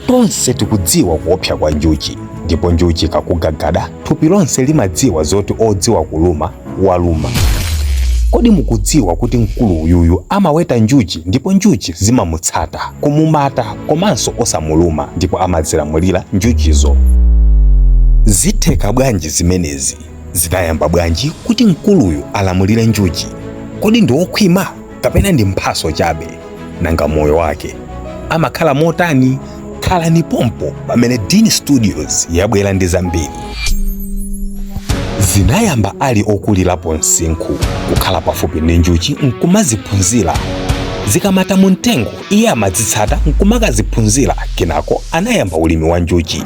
Tonse tikudziwa kuopsa kwa njuchi, ndipo njuchi ikakugagada thupi lonse limadziwa zoti odziwa kuluma waluma. Kodi mukudziwa kuti mkulu uyuyu amaweta njuchi ndipo njuchi zimamutsata, kumumata komanso osamuluma ndipo amazilamulira njuchizo? Zitheka bwanji zimenezi? Zinayamba bwanji kuti mkuluyu alamulire njuchi? Kodi ndi wokhwima kapena ndi mphaso chabe? Nanga moyo wake amakhala motani? Khalani pompo pamene Dean Studios yabwera ndi zambiri. Zinayamba ali okulirapo msinkhu, kukhala pafupi ndi njuchi nkumaziphunzira. Zikamata mu mtengo iye amadzitsata nkumakaziphunzira, kenako anayamba ulimi wa njuchi.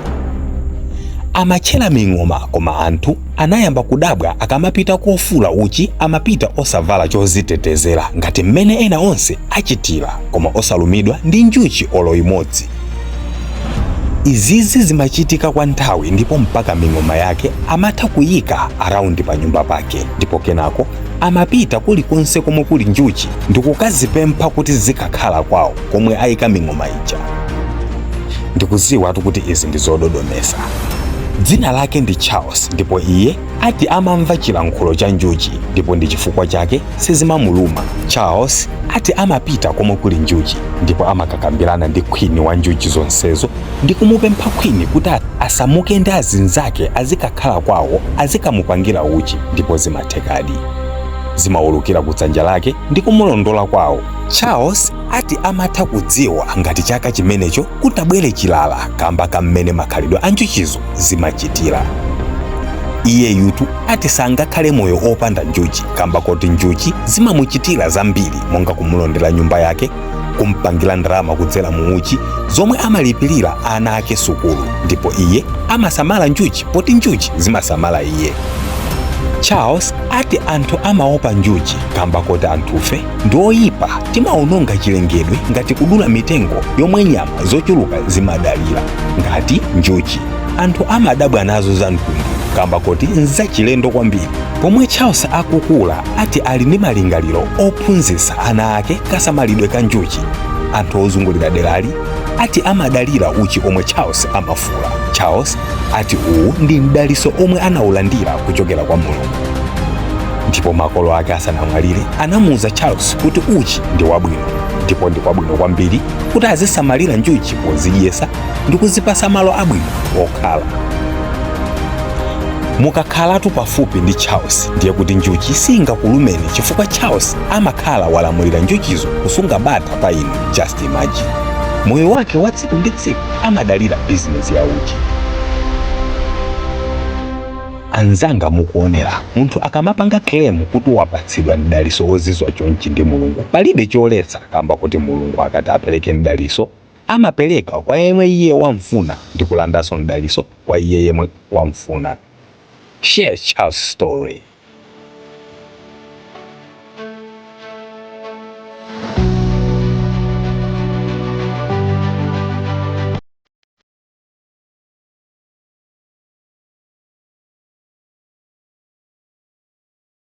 Amatchera ming'oma koma anthu anayamba kudabwa akamapita kofula uchi amapita osavala chozitetezera ngati mmene ena onse achitira koma osalumidwa ndi njuchi olo imodzi. Izizi zimachitika kwa nthawi ndipo mpaka ming'oma yake amatha kuyika around pa nyumba pake ndipo kenako amapita kulikonse komwe kuli njuchi ndikukazipempha kuti zikakhala kwawo komwe ayika ming'oma ija. Ndikudziwatu kuti izi ndi zododomesa. Dzina lake ndi Charles ndipo iye ati amamva chilankhulo cha njuchi ndipo ndi chifukwa chake sizimamuluma. Charles ati amapita komwe kuli njuchi ndipo amakakambirana ndi queen wa njuchi zonsezo ndi kumupempha queen kuti asamuke ndi azinzake azikakhala kwawo azikamupangira uchi ndipo zimathekadi. Zimawulukira kudzanja lake ndi kumulondola kwawo. Charles ati amatha kudziwa ngati chaka chimenecho kutabwere chilala kamba ka mmene makhalidwe a njuchizo zimachitira. Iyeyutu ati sangakhale moyo opanda njuchi kamba koti njuchi zimamuchitira zambiri monga kumulondera nyumba yake, kumpangira ndalama kudzera mu uchi zomwe amalipirira ana ake sukulu ndipo iye amasamala njuchi poti njuchi zimasamala iye. Charles ati anthu amaopa njuchi kamba koti anthufe ndi oyipa, timaononga chilengedwe ngati kudula mitengo yomwe nyama zochuluka zimadalira ngati njuchi. Anthu amadabwa nazo za mtundu kamba koti nzachilendo kwambiri. Pomwe Charles akukula ati ali ndi malingaliro ophunzitsa ana ake kasamalidwe ka njuchi. Anthu ozungulira derali ati amadalira uchi omwe Charles amafula. Charles ati uwu ndi mdaliso omwe anaulandira kuchokera kwa Mulungu. Ndipo makolo ake asanamwalire anamuuza Charles kuti uchi ndi wabwino ndipo ndi kwabwino kwambiri kuti azisamalira njuchi pozidyesa ndi kuzipasa malo abwino okhala. Mukakhalatu pafupi ndi Charles ndiye kuti njuchi singakulumeni chifukwa Charles amakhala walamulira njuchizo kusunga bata pa inu. Just imagine. Moyo wake wa tsiku ndi tsiku amadalira bizinesi ya uchi. Anzanga mukuonera, munthu akamapanga claim kuti wapatsidwa mdaliso wozizwa chonchi ndi Mulungu palibe choletsa kamba kuti Mulungu akati apereke mdaliso amapereka kwa yemwe iye wamfuna ndi kulandanso mdaliso kwa iye yemwe wamfuna. Share Charles story.